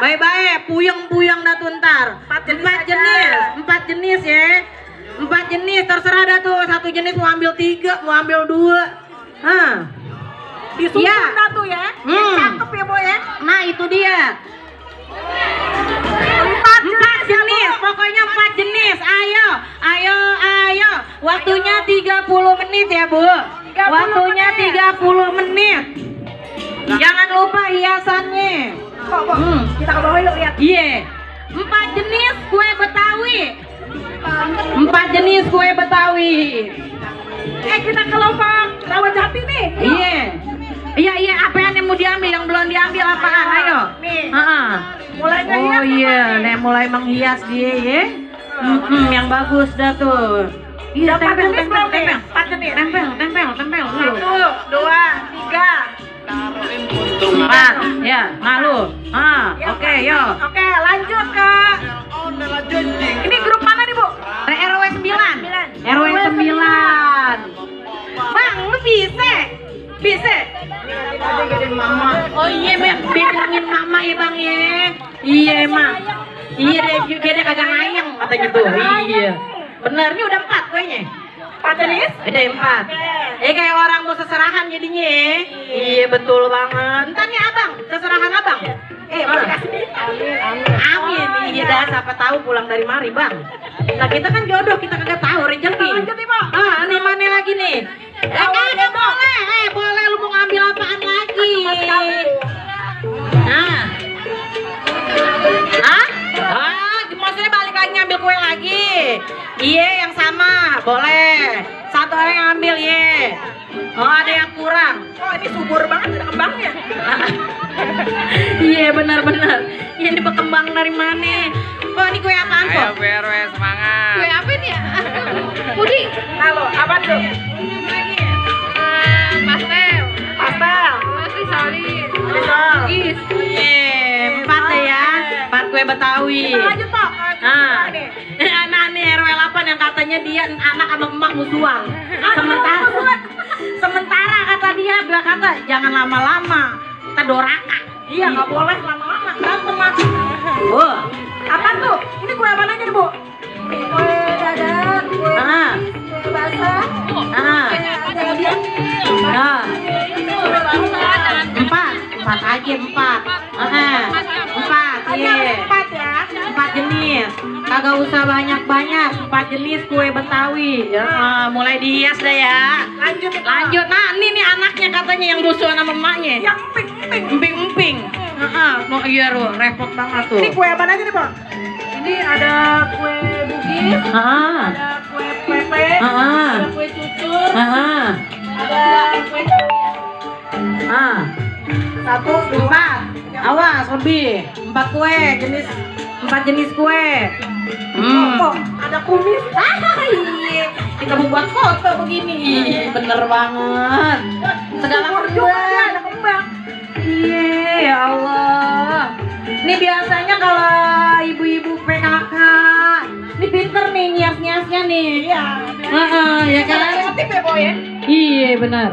Baik-baik, puyeng-puyeng dah tuh ntar. Empat jenis ya. 4 jenis, terserah dah tuh. Satu jenis mau ambil 3, mau ambil 2. Disusun dah tuh ya. Cakep ya Bo ya. Nah itu dia. 4 jenis, pokoknya 4 jenis. Ayo. Waktunya 30 menit ya Bu. Waktunya 30 menit. Jangan lupa hiasannya. Kita ke bawah yuk lihat. Iya. 4 jenis kue Betawi. 4 jenis kue Betawi. Kita ke lomba Rawajati nih. Iya, apaan yang mau diambil, yang belum diambil apaan? Ayo. Nih. Mulai hias. Oh iya, nih mulai menghias dia ya. Yang bagus dah tuh. Iya, tempel. 4 jenis. Tempel. 1, 2, 3. 4, ya, malu. Oke, yuk. Oke, lanjut Kak. Ini grup mana nih Bu? RW 9. RW 9. Bang, lu bisa? Oh iya, bilangin mama ya Bang ya. Iya emang. Iya dia kagak ngayang katanya tuh. Iya. Bener, ini udah 4 kuenya. 4 jenis? Ada 4. Kayak orang mau seserahan jadinya ya. Iya betul banget. Ntar nih abang, seserahan abang. Amin. Iya dah, siapa tahu pulang dari mari Bang. Nah kita kan jodoh, kita kagak tahu rezeki. Lanjut nih Pak. Ini mana lagi nih? Kagak boleh. Boleh lu mau ngambil apaan lagi? Maksudnya balik lagi ngambil kue lagi? Iya yang sama, boleh. Satu orang yang ambil ye. Oh ada yang kurang. Oh ini subur banget, ada kembangnya. Iya benar. Ini berkembang dari mana? Oh ini kue apaan kok? Ayo BRW semangat. Kue apa nih ya? Budi. Halo, apa tuh? Pastel. Risol. 4 deh ya. 4 kue Betawi. Kita lanjut Pak. Anak nih RW 8 yang katanya dia anak sama emak musuhan. Sementara kata dia jangan lama-lama. Kita doraka. Iya nggak boleh lama-lama. Berantem mati. Apa tuh? Ini kue apa aja nih Bu? Kue dadar, kue basah. Empat aja 4. Iya. 4 ya. 4 jenis. Kagak usah banyak-banyak. 4 jenis kue Betawi. Mulai dihias dah ya. Lanjut. Nah, ini nih anaknya katanya yang musuhan sama emaknya. Yang Emping. Iya repot banget tuh. Ini kue apa aja nih Pak? Ini ada kue bugis, ada kue pepe, ada kue cucur, ada kue 1, 4. Awas lebih. 4 kue jenis. 4 jenis kue. ada kumis. Iya. Kita mau buat foto begini. Bener banget. Segala ada kembang. Iya ya Allah. Ini biasanya kalau ibu-ibu PKK, ini pinter nih nyias-nyiasnya nih. Iya. Ya kan? Kreatif ya Boy ya? Iya benar.